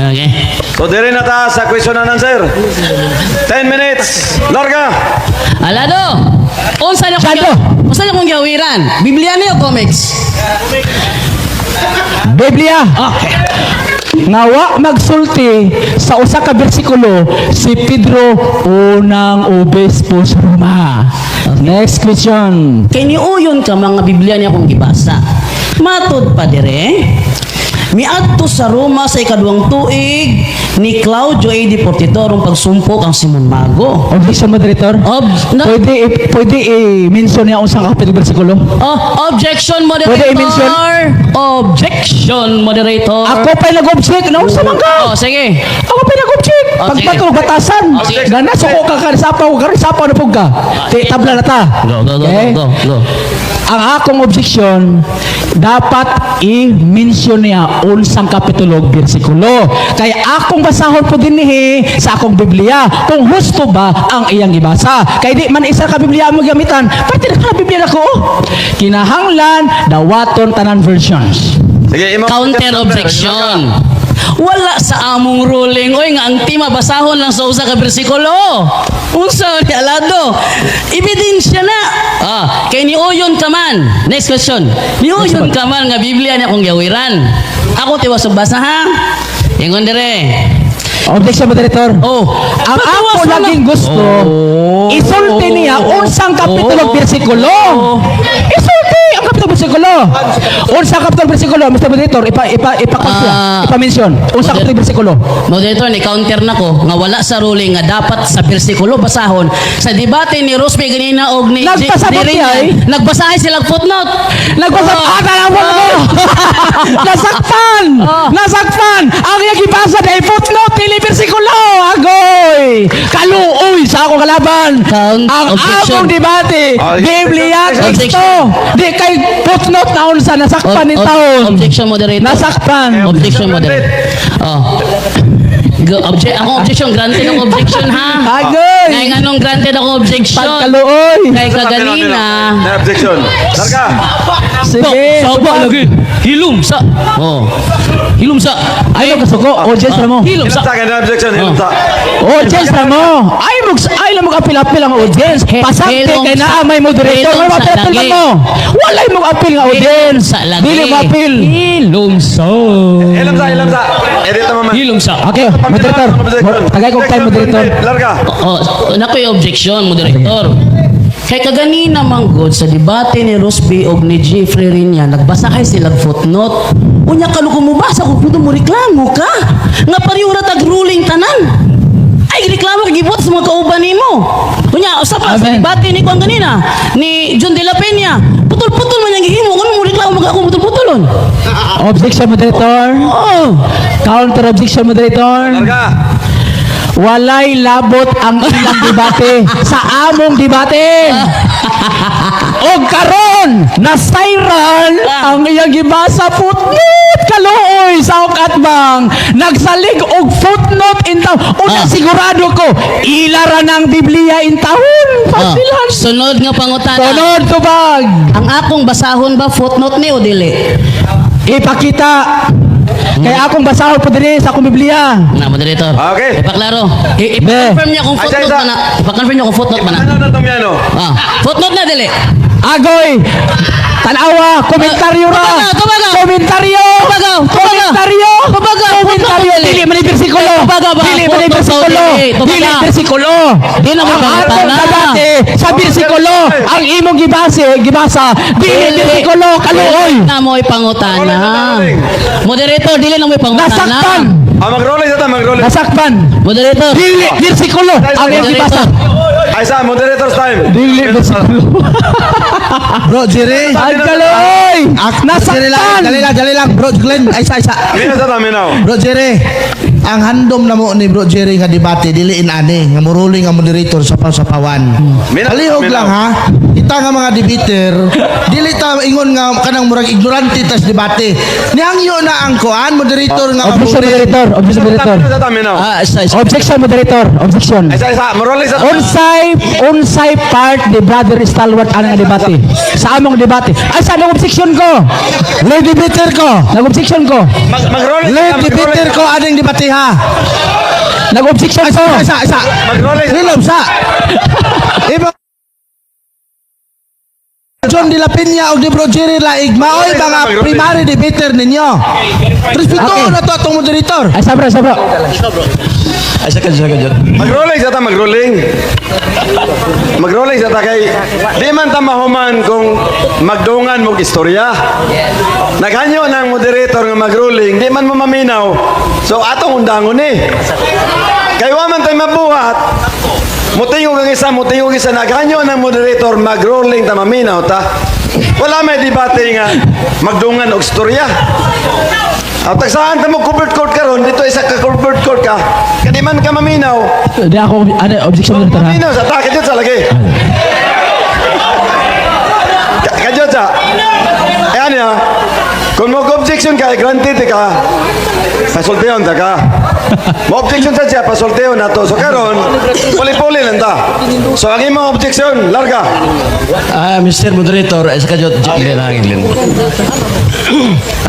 Okay. So dire na ta sa question and answer. 10 minutes. Larga. Alado. Unsa na Jando. Unsa na kong gihawiran? Biblia ni o comics? Biblia. Okay. Nga wa magsulti sa usa ka bersikulo si Pedro, unang obispo sa Roma. Next question. Kay niuyon ka mga Biblia niya akong gibasa. Matud pa dire, miadto sa Roma sa ikaduhang tuig ni Claudio AD 42 aron pagsumpok ang Simon Mago. Objection, moderator. Ob no, Pwede i-mention niya unsang kapitulo, bersikulo? Oh, objection, moderator. Pwede i-mention? Objection, moderator. Ako pa nag-object, no? Sa man ka? Oh, sige. Ako pa nag-object. Oh, sige. Pagpatulog batasan. Oh, sige. Gana suko ka ka sapaw ka sapaw na pug ka. Ti tabla na ta. Go, go, go, Okay? go, go. Ang akong objection, dapat i-mention niya unsang kapitulo, bersikulo. Kaya akong basahon po dinhi sa akong Biblia kung husto ba ang iyang gibasa. Kay di man isa ka Biblia mo gamitan, pati na ka Biblia nako. Kinahanglan dawaton tanan versions. Sige, imo. Counter objection. Wala sa among ruling oy nga ang tema basahon lang sa usa ka bersikulo. Unsa ni alado? Ebidensya na. Ah, kay niuyon ka man. Next question. Niuyon ka man nga Biblia niya akong gihawiran. Ako tiwas og basa ha. Ingon dire. Objection, moderator. Oh, Ang ako patawas na laging gusto, isulti niya unsang kapitulo, bersikulo. Isulti ang kapitulo, bersikulo. Unsang kapitulo, bersikulo, Mr. Moderator, ipa ipa ipa ipa-mention. Unsang kapitulo, bersikulo? Moderator, ni counter na ko nga wala sa ruling nga dapat sa bersikulo basahon. Sa debate ni Rosme ganina og ni Nagpasabot ni siya, Rinya, eh. nagbasahe sila footnote. Nagbasa Oh. ah, tanawan ko. Nasaktan. Nasaktan. Ang iyang gibasa dahil footnote dili bersikulo. Agoy. Kaluoy sa akong kalaban. Count Ang objection. among debate, Ah, Biblia objection. teksto. Di kay footnote na unsa, nasakpan ni taon. Objection, moderator. Nasakpan. Objection, moderator. Oh. Go, ako objection, granted ako objection ha. Agoy. Kay nganong granted ako objection? Pagkaluoy. Kay kaganina. Na objection. Larga. Sige. Saba lagi. Hilom sa. Oh. Hilom sa. Ay mo kasuko. Audience na mo. Hilom Hilom sa. sa kanya objection, hilom sa. Audience na mo. Ay mo apil-apil ang audience. Pasakte Hilom kay naa may moderator. hilom May sa apil-apil lagi. man mo. Walay mo apil nga audience. Sa lagi. Dili mo apil. Hilom sa. Hilom sa, hilom sa. Edit na mama. Hilom sa. Okay, moderator. Tagay kong time, moderator. Larga. Oh, nakoy objection, moderator. Kay kaganina man gud sa debate ni Rosby og ni Jeffrey Rinya, nagbasa kay sila footnote. Unya kanu kumubasa kung puto mo reklamo ka. Nga pareho ra tag ruling tanan. Ay reklamo kay gibuhat sa mga kauban nimo. Unya usa pa sa Amen. debate ni kuan ganina ni John de la Peña. Putol-putol man yang gihimo kuno mo reklamo mag ako putol-putolon. Objection, moderator. Oh. Counter objection, moderator. Larga. Walay labot ang ilang debate sa among debate. Og karon nasayran ang iyang gibasa footnote, kaluoy sa akong atbang. Nagsalig og footnote in town. Una sigurado ko ila ra ng Biblia in town. Pasilan. Sunod nga pangutana. Sunod tubag. Ang akong basahon ba footnote ni o dili? Ipakita. Kaya akong basahon po diri sa akong Biblia. Na, moderator. Okay. Ipaklaro. Ipa-confirm niya kung Ay, footnote isa. ba na. Ipa-confirm niya kung footnote ba na. Ano na tumyano? Ah, footnote na dili. Agoy! Tanawa! Komentaryo ra! Tubaga, tubaga. Komentaryo! Tubaga, tubaga. Komentaryo! Tubaga, Komentaryo! footnote, Dili man ni bersikulo! Tubaga ba? Dili man ni Footnote, bersikulo! dili. Tubaga. Dili bersikulo! Di na mo Ang atong pangutana. debate sa bersikulo, ang imong gibasa, dili bersikulo, kaluoy! Dili na mo'y pangutana. Moderator, dili na mo'y pangutana. Nasaktan! Ah, mag-rolling sa ta, mag-rolling. Nasaktan! Moderator. Dili bersikulo ang imong gibasa! Ay sa moderator's time. Dili bersikulo! Bro, Jerry. Ang kaluoy! Jerry lang, Nasaktan! dali lang, dali lang. Bro, Glenn, ay isa, isa. Minaw sa ta, minaw. Bro Jerry, ang handom na mo ni Bro Jerry nga debate dili inani nga muruling ang moderator sa pawan. Minaw, Palihog minaw. lang ha. Kita nga mga debater, dili ta ingon nga kanang murag ignorante tas debate. Nihangyo na ang kuan moderator nga Objection, mabuti. moderator! Objection, moderator! Minaw sa ta, minaw. Ah, isa, isa. Objection, moderator! Objection! Ay sa isa, mag-rolling sa ta. Unsay part ni Brother Stalwart ang nga debate sa among debate? Ay sa nag-objection ko. Lead debater ko. Nag-objection ko. Mag-rolling Lead debater ko aning debatehan. ha. Nag-objection Ay, ko. isa, isa. Mag-rolling. Hilom sa. Iba John de la Peña o ni Bro Jerry Laig, maoy mga primary debater ninyo. Respeto na to atong moderator. Ay, sabra, sabra. Ay, sakad, sakad dyan. Mag-rolling sa ta, mag-rolling. Mag-rolling sa ta kay di man ta mahuman kung magdungan mo istorya. Naghanyo ng moderator nga mag-rolling, di man mo maminaw. So atong undangon ni. Kay wa man tay mabuhat. Mutingog ang isa, mutingog isa. Naghanyo ng moderator, mag-rolling ta maminaw ta. Wala may debate nga magdungan og istorya. Ang tagsaan ta mo covered court karon dito isa ka covered court ka. Kadi man ka maminaw. Di ako, ano, objection, moderator, ha? Maminaw sa ta kadyot sa lagi. Kadyot sa. Eh ano ya? Kung mo objection ka, granted ka. Pasultihon ta ka. Mo objection sa siya, pasultihon na to. So karon, puli-puli lang ta. So ang imong objection, larga. Ah, Mr. Moderator, ay sa kadyot, Glenn, ha, Glenn.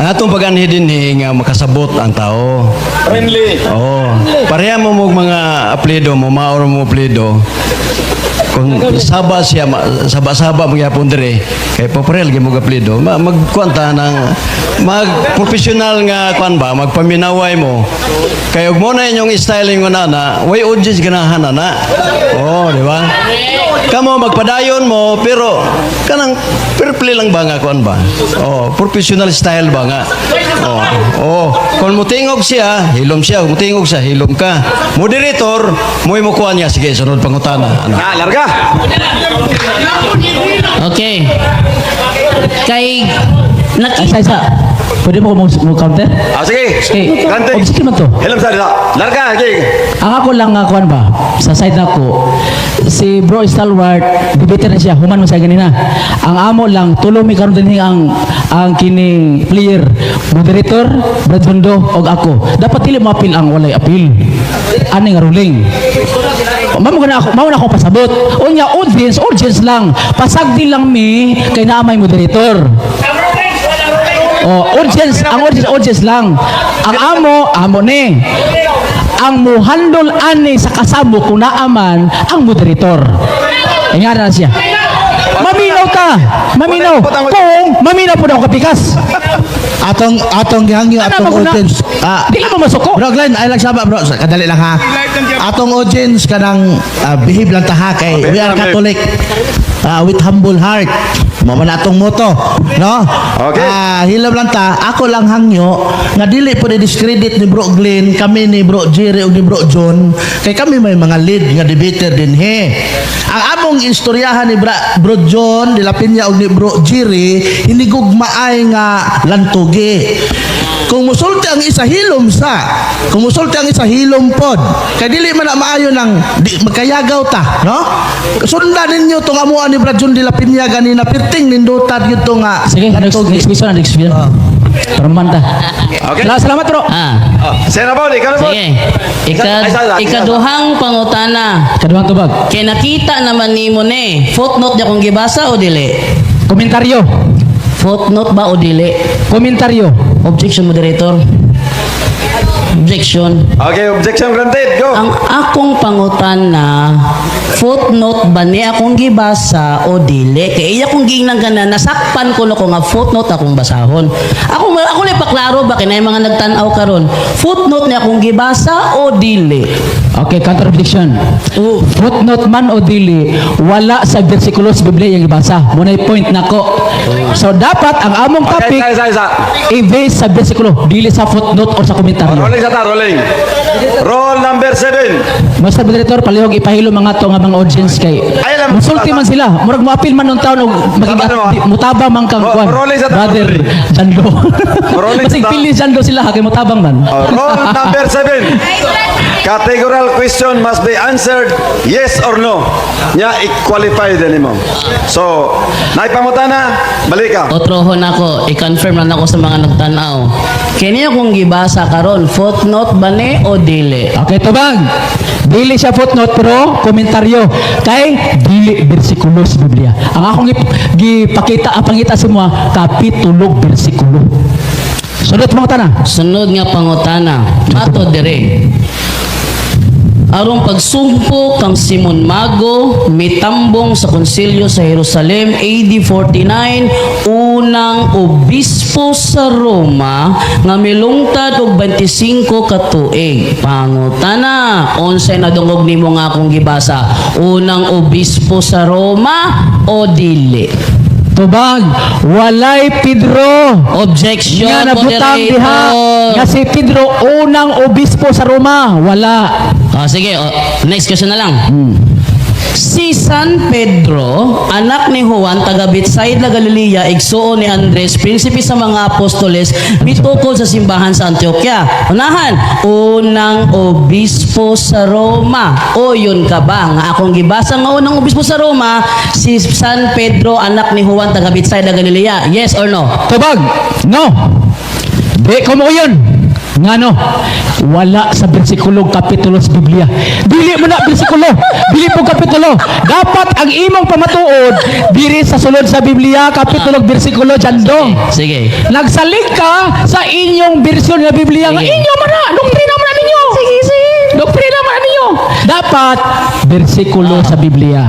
Ang atong pag-anhi din eh, nga makasabot ang tao. Friendly. Oo. Pareha mo mo mga apelido mo, maoro mo apelido. Kung saba siya, saba-saba mo gyapon dire, kay paparel gyud mo apelido, magkuan ta ng mag-professional nga kuan ba, magpaminaway mo. Kay ug mo na inyong styling mo na na, way audience ganahan na na. Oo, di ba? Kamo magpadayon mo pero kanang fair play lang ba nga kuan ba? Oh, professional style ba nga? Oh, oh, kung mutingog siya, hilom siya, kung mutingog siya, hilom ka. Moderator, mo'y mo kuan niya sige sunod pangutana. Ano? Ah, larga. Okay. Kay Ay, nakita isa, isa. Pwede mo ko mo counter? Ah, sige. Okay. Granted. Objection man to. Hilom sa dila. Larga, sige. Ang ako lang nga kuan ba sa side nako si Bro Stalwart debater na siya human mo sa ganina ang amo lang tulo mi karon dinhi ang kini player moderator Brad Bundo og ako dapat dili mo appeal ang walay appeal ani nga ruling. Mao na ako, mao na ako pasabot. Unya audience, audience lang. Pasagdi lang mi kay naa may moderator. Oh, audience, ang audience, audience lang. Ang amo, amo ni. Ang muhandol ani sa kasamo kung naaman ang moderator. Ingana na siya. Maminaw ka. Maminaw. Kung maminaw po na ako kapikas. Atong gihangyo Ano atong mo na? audience. Ah, Di lang mo masuko. Bro Glenn, ay lang saba bro, kadali lang ha. Atong audience kanang behave lang ta ha kay we are Catholic with humble heart. Mao man atong motto, no? Okay. Ah, hilom lang ta, ako lang hangyo nga dili po discredit ni Bro Glenn, kami ni Bro Jerry ug ni Bro John, kay kami may mga lead nga debater din he. Ang among istoryahan ni Bro John de la Peña ug ni Bro Jerry, hinigugmaay nga lantugi. Kung musulti ang isa hilom sa, kung musulti ang isa hilom pod. Kay dili man na maayo nang di, magkayagaw ta, no? Sundan ninyo tong amuan ni Brad John de la Peña ganina perting nindutan gyud to nga. Sige, next, lantugi. next question, next question. Para mamanta. Okay. Salamat, bro. Ah, Sir Abon, ikaw na po. sige. Ay, isa, isa. Ikaduhang pangutana. Kaduhang tubag. Kay nakita naman nimo ni, footnote niya kung gibasa o dili? Komentaryo. Footnote ba o dili? Komentaryo. Objection, moderator. Objection. Okay, objection granted. Go. Ang akong pangutana, footnote ba ni akong gibasa o dili? Kay iya kong giingnan ka na, nasakpan ko no ko nga footnote akong basahon. Ako lang paklaro ba kay naay mga nagtan-aw karon. Footnote ni akong gibasa o dili? Okay, counter objection. Oh. Footnote man o dili, wala sa bersikulo sa Biblia yung gibasa. Muna'y point nako. So dapat ang among Okay, topic isa, isa, isa. i-base sa bersikulo, dili sa footnote or sa komentaryo. Rolling sa ta, rolling. Roll number 7. Master Moderator, palihog ipahilo mga to nga mga audience kay Ay, alam mo, musulti man sila. Murag moapil man nung taon og maging Tama naman. mutabang man kang kuan. Rolling sa Brother Jando. Rolling sa Basig pili Jando sila kay mutabang man. Oh, roll number 7. Categorical question must be answered yes or no. Nya i-qualify din mo. So, naipangutana, balik ka. Otrohon ako, i-confirm lang ako sa mga nagtan-aw. Kini akong gibasa karon, footnote ba ni o dili? Okay, tubag. Dili siya footnote pero komentaryo kay dili bersikulo sa Biblia. Ang akong gipakita ang pangita sa mga kapitulo bersikulo. Sunod pangutana. Sunod nga pangutana. Mato dire. Aron pagsumpo kang Simon Mago, mitambong sa konsilyo sa Jerusalem AD 49, unang obispo sa Roma nga milungtad og 25 ka tuig. Pangutana, unsay nadungog nimo nga akong gibasa? Unang obispo sa Roma o dili? Tubag, walay Pedro Objection, nga nabutang diha moderator. nga si Pedro unang obispo sa Roma. Wala. Ah, sige, oh, next question na lang. Si San Pedro, anak ni Juan, taga Bethsaida, Galilea, igsuon ni Andres, prinsipe sa mga apostoles, mitukod sa simbahan sa Antioquia. Unahan, unang obispo sa Roma. O yun ka ba? Nga akong gibasa nga unang obispo sa Roma, si San Pedro, anak ni Juan, taga Bethsaida, Galilea. Yes or no? Tubag, no. Di ko mo yun. Ngano? Wala sa bersikulo kapitulo sa Biblia. Dili mo na bersikulo. Dili po kapitulo. Dapat ang imong pamatuod diri sa sulod sa Biblia kapitulo bersikulo jando. Sige. Nagsalig ka sa inyong bersyon ng Biblia nga Sige. inyo man na, doktrina man na ninyo. Sige, sige. Doktrina man na ninyo. Dapat bersikulo sa Biblia.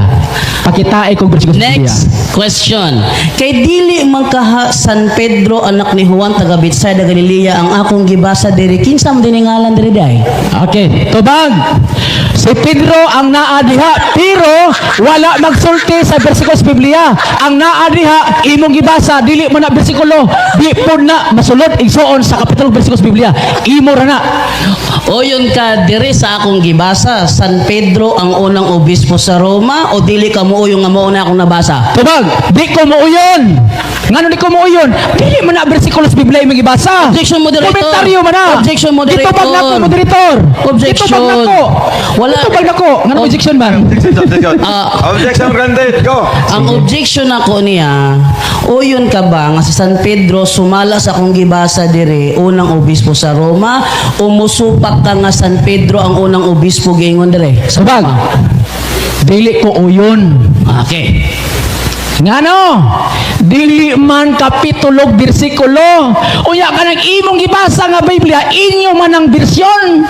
Pakitae kong bersikulo sa Biblia. Next question. Kay dili man kaha San Pedro anak ni Juan taga Bethsaida Galilea ang akong gibasa diri, kinsa man diningalan diri day? Okay, tubag. Si Pedro ang naa diha pero wala magsulti sa bersikulo sa Biblia. Ang naa diha imong gibasa dili mo na bersikulo. Di po na masulod igsuon sa kapitulo bersikulo sa Biblia. Imo ra na. O yun ka diri sa akong gibasa, San Pedro ang unang obispo sa Roma o dili ka mo yung nga mao na akong nabasa? Tubag, di ko muuyon. Ngano di ko muuyon? Dili man na bersikulo sa Biblia imong gibasa. Objection, moderator. Komentaryo man na. Objection, moderator. Gitubag nako, moderator. Objection. Gitubag nako. Wala. Gitubag nako. Ngano objection man? Objection, objection. Ah. Objection granted. Go. Ang objection ako niya, o yun ka ba nga si San Pedro sumala sa akong gibasa dire unang obispo sa Roma o musupak ka nga San Pedro ang unang obispo giingon dire? Sa Tubag. Roma? Dili ko uyon. Okay. Ngano? Dili man kapitulog bersikulo. Unya ka ng imong gibasa nga Biblia, inyo man ang bersyon.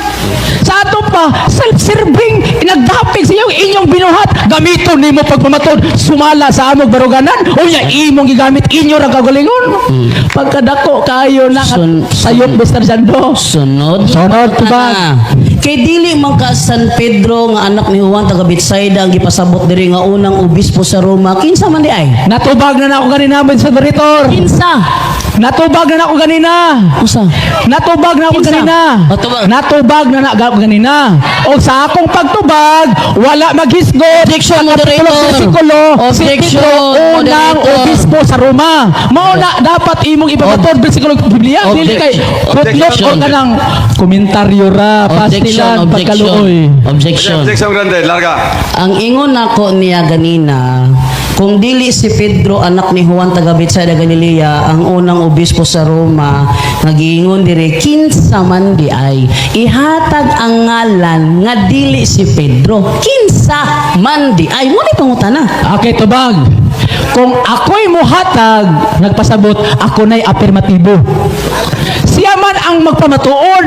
Sa ato pa, self-serving, nagdapig sa iyong inyong binuhat. Gamiton nimo pagpamatod, sumala sa among baruganan. Unya imong gigamit inyo ra kagalingon. Pagkadako kayo na sayop Mr. Jando. Sunod. Sunod, tubag. Ah. Kay dili man ka San Pedro nga anak ni Juan taga Bethsaida ang gipasabot diri nga unang obispo sa Roma. Kinsa man di ay? Natubag na na ako ganina, Mr. Moderator. Kinsa? Natubag na na ako ganina. Usa. Natubag na ako Kinsa? ganina. Natubag. Natubag na na ako ganina. O sa akong pagtubag, wala maghisgot. Objection, Sa kapitulo moderator. bersikulo, si Objection, Pedro unang moderator. obispo sa Roma. Mao na dapat imong ipamatod bersikulo Biblia. Dili kay footnote Objection. or kanang komentaryo ra, Objection, pastilan, objection. pagkaluoy. Objection. Objection granted. Larga. Ang ingon nako niya ganina, kung dili si Pedro anak ni Juan taga Bethsaida Galilea ang unang obispo sa Roma, nagiingon dire kinsa man di ay ihatag ang ngalan nga dili si Pedro, kinsa man di ay? Mo ni pangutana. Okay, tubag. Kung ako'y muhatag, nagpasabot, ako na'y apirmatibo. Siya man ang magpamatuod.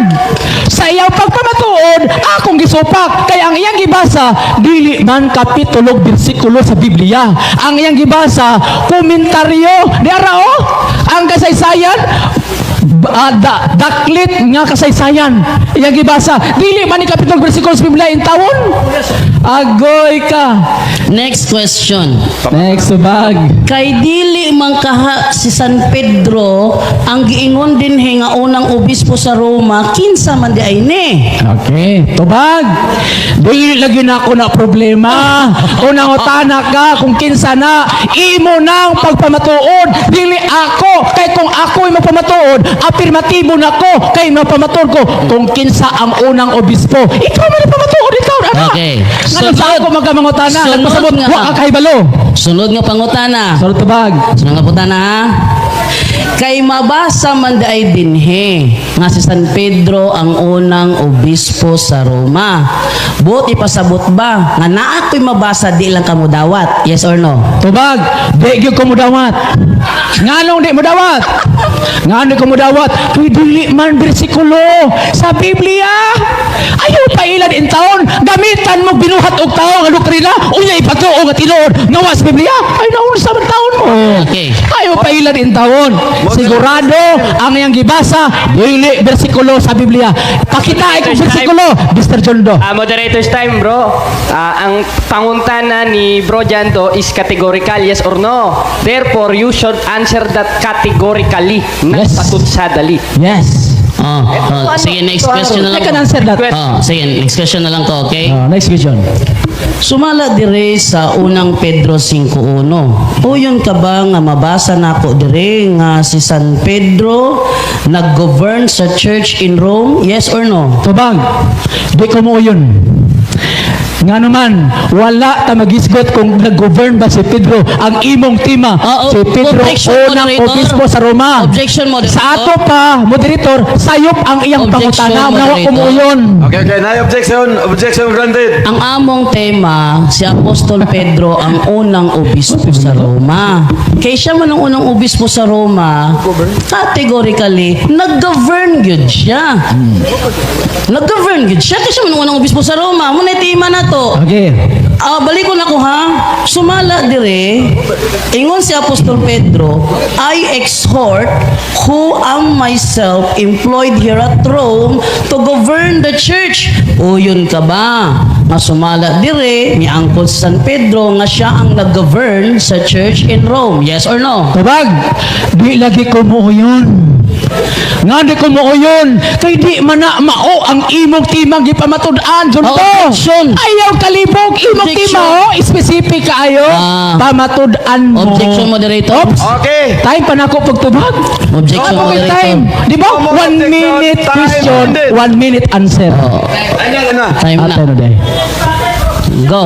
Sa iyang pagpamatuod, akong gisupak. Kaya ang iyang gibasa, dili man kapitulo bersikulo sa Biblia. Ang iyang gibasa, komentaryo. Di ara oh, ang kasaysayan, daklit nga kasaysayan. Iyang gibasa, dili man ni kapitulo bersikulo sa Biblia in tawon. Agoy ka. Next question. Next bag. Kay dili man kaha si San Pedro ang giingon dinhi nga unang obispo sa Roma, kinsa man di ay ni? Okay, tubag. Dili lagi na ako na problema. Unang utana ka kung kinsa na imo nang pagpamatuod. Dili ako kay kung ako'y magpamatuod, apirmatibo na ko kay mapamatuod ko kung kinsa ang unang obispo. Ikaw man ang pamatuod ikaw ana. Okay. Ngano sa ako magkamangutana, Sunod nagpasabot nga. wa ka kahibalo. Sunod nga pangutana. Sunod tubag. Sunod nga pangutana ha. Kay mabasa man ay dinhi nga si San Pedro ang unang obispo sa Roma. Buot ipasabot ba nga naa ko'y mabasa, di lang kamo dawat? Yes or no? Tubag, di gyud ko mudawat. Nganong di mudawat? Nganong ko mudawat? Kay dili man bersikulo sa Biblia. Ayaw pa ilan in taon, gamitan mo binuhat og tao nga doktrina, unya ipatuo nga tinuod nga wa sa Biblia. Ay, naunsa man taon mo? Okay. Ayaw pa ilan in taon. Sigurado ang iyang gibasa dili bersikulo sa Biblia. Pakita kung bersikulo, Mr. Jondo. Ah, moderator's time, bro. Ah, ang pangutana ni Bro Jando is categorical, yes or no. Therefore, you should answer that categorically, not patutsadali. Yes. Oh, sige, next question na lang I can ko. answer that. Oh, sige, next question na lang ko, okay? Ah, next question. Sumala dire sa Unang Pedro 5.1. Uyon ka ba nga mabasa nako dire nga si San Pedro nag-govern sa church in Rome? Yes or no? Tubag, di ko mo yun. Nga naman, wala ta magisgot kung nag-govern ba si Pedro ang imong tema. Ah, oh, Si Pedro objection, unang moderator. obispo sa Roma. Objection, moderator. Sa ato pa, moderator, sayop ang iyang Objection, pangutana. Nawa ko mo moderator. yun. Okay, na objection, objection granted. Ang among tema, si Apostol Pedro ang unang obispo sa Roma. Kay siya man ang unang obispo sa Roma, categorically, nag-govern gyud siya. Nag-govern gyud siya kasi siya man ang unang obispo sa Roma. Muna tema na to. Okay. Ah, balik ko na ko ha. Sumala dire, ingon si Apostol Pedro, "I exhort who am myself employed here at Rome to govern the church." Uyon ka ba nga sumala dire, miangkon sa San Pedro nga siya ang nag-govern sa church in Rome? Yes or no? Tubag, di lagi ko mo yun. Nga di ko mo yun. Kay di man na mao ang imong timang gipamatud-an. Junto. Objection. Ayaw kalibog imong Objection. tema oh. Specific kaayo. Ah. Pamatud-an mo. Objection, moderator. Oops. Okay. Time pa nako pagtubag. Objection, Ano kay moderator. time? Di ba? No more One objection. minute Time question, ended. 1 minute answer. Ano na? Time Ah, na. time na day. Go.